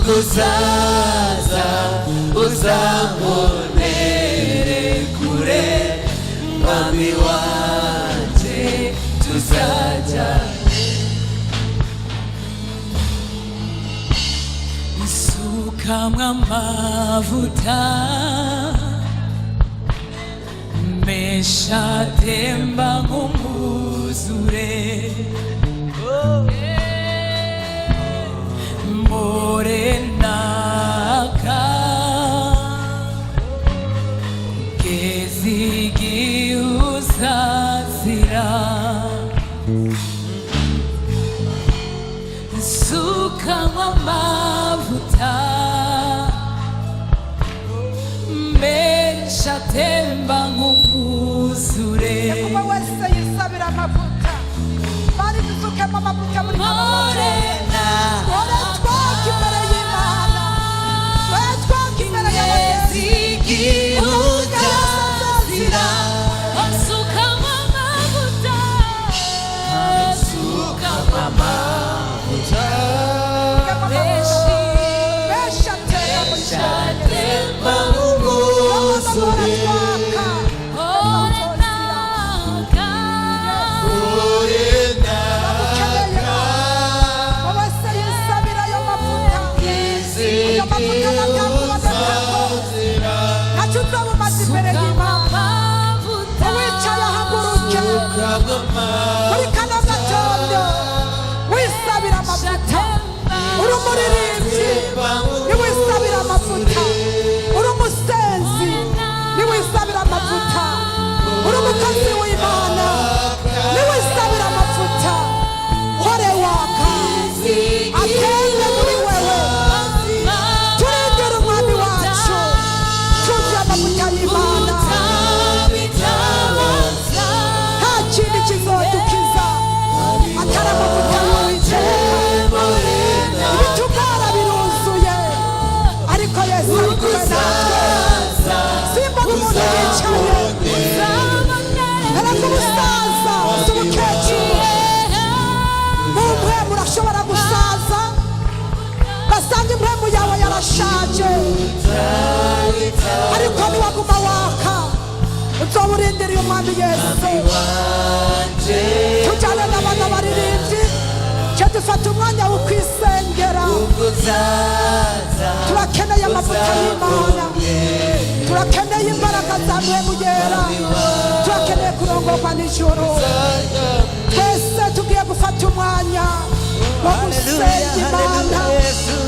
Ubwo uzaza uzambonere kure, Mwami wanjye, tuzajya. Isukamwa amavuta menshi atemba nk'umwuzure, morenaka, kugeza igihe uzazira. Sukamwa amavuta menshi atemba nk'umwuzure. Kuba wese yisabira amavuta, bari dusukemo amavuta muri kano Morena. Dore twaka imbere y'Imana, twe twaka imbere y'abagenzi. Igihe uzazira. Sukamwa amavuta, sukamwa Amavuta menshi menshi atera muri atemba. Umwuzure. Twaka. Morenaka. Turagukeneye. Wowe wese yisabira ayo mavuta, ayo mavuta nabyakubonekako ntacyo uzaba umaze imbere y'Imana. Uwicaye ahaguruke muri kano gatondo, wisabira amavuta. Uri umuririmbyi, niwisabira amavuta. Uri umusenzi, niwisabira amavuta. Uri umukozi w'Imana, niwisabira amavuta. Hore waka, atende muri wewe. Turindire Umwami wacu tuzuye amavuta y'Imana. Nta kindi kizodukiza atari amavuta y'Uwiteka. Ibitugara biruzuye, ariko Yesu ari kumwe natwe. Simbona umuntu yicaye. Erega ubusaza si ubukecuru. Mu mpwemu urashobora gusaza, ugasanga impwemu yawe yarashaje, ariko niwaguma waka uzoba urindiriye Umwami Yesu. Tujyane n'abana baririmbyi cyo dufata umwanya wo kwisengera. Turakeneye amavuta y'Imana, turakeneye imbaraga za Mpwemu Yera, turakeneye kurongorwa n'ijuru. Twese tugiye gufata umwanya wo gusenga Imana.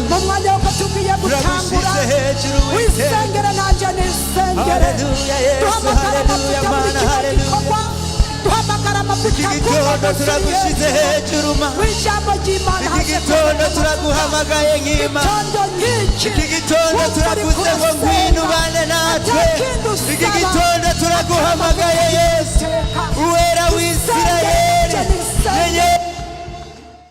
Mu mwanya wo tugiye gutangura, Turagushyize hejuru, Uwiteka. wisengere nanjye nisengere. Haleluya, Yesu, Duhamagara haleluya, amavuta muri Mana, kino haleluya. gikorwa, duhamagara amavuta. Iki gitondo turagushyize hejuru, ma W'ijambo ry'Imana Iki gitondo turaguhamagaye nk'Imana. Itondo nk'iri.